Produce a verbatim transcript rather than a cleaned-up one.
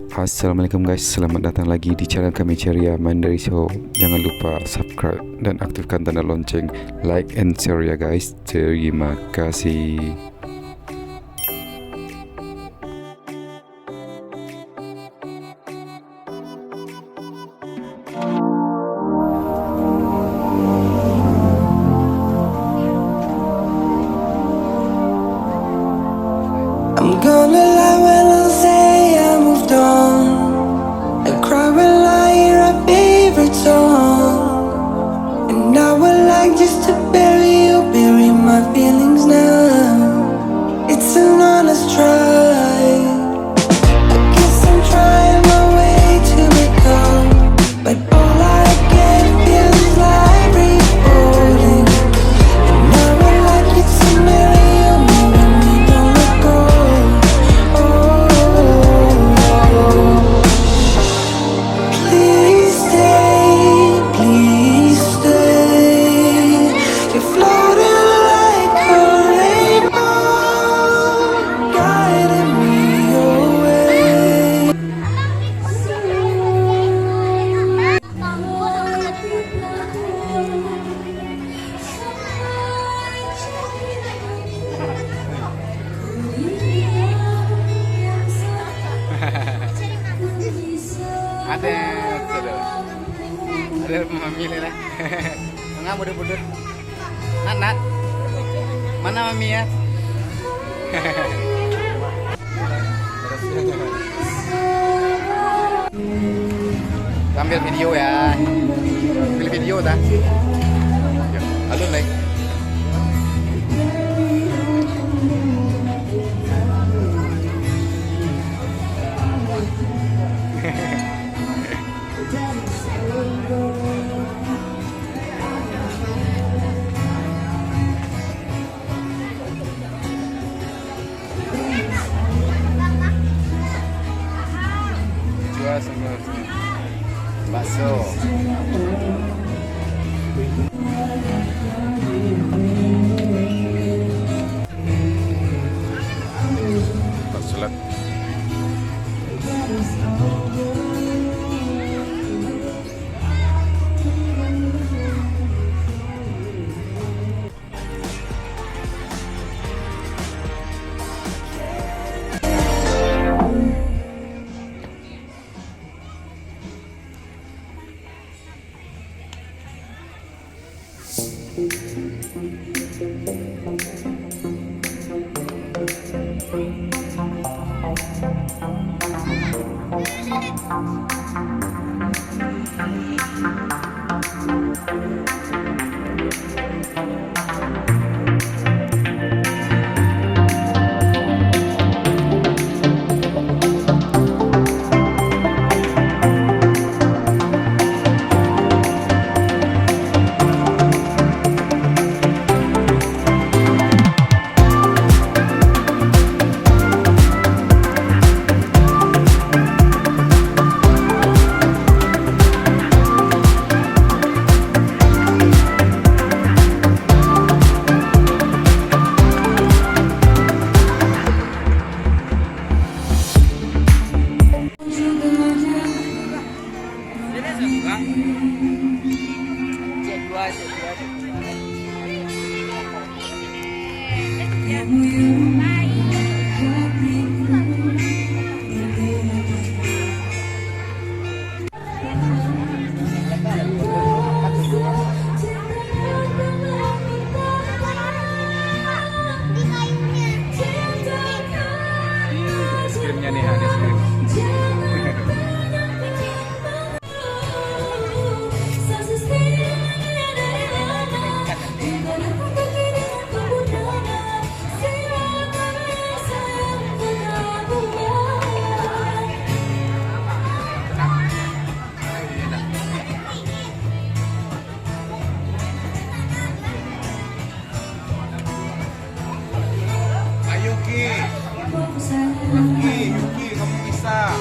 Assalamualaikum guys, selamat datang lagi di channel kami Ceria Mandiri Show. Jangan lupa subscribe dan aktifkan tanda lonceng, like and share ya guys. Terima kasih. I'm gonna lie when I say I moved on. I cry when I hear our favorite song. And I would like just to bury you, bury my feelings now. It's an honest try. I guess I'm trying my way to make up, but all I can feel is life refolding. And I would like you to marry me when we don't let go. Oh, please stay, please stay. You're floating like a rainbow, guiding me away. Ada, ada. Ada mami ni lah. Tengah budut-budut. Nat, Nat. Mana mami ya? Ambil video ya. Ambil video dah. Alun lai. Jual sambal bakso. Bakso lah. Es krimnya nih, ada es krim. Ayo, Ki. Ki, Yuki, kamu bisa.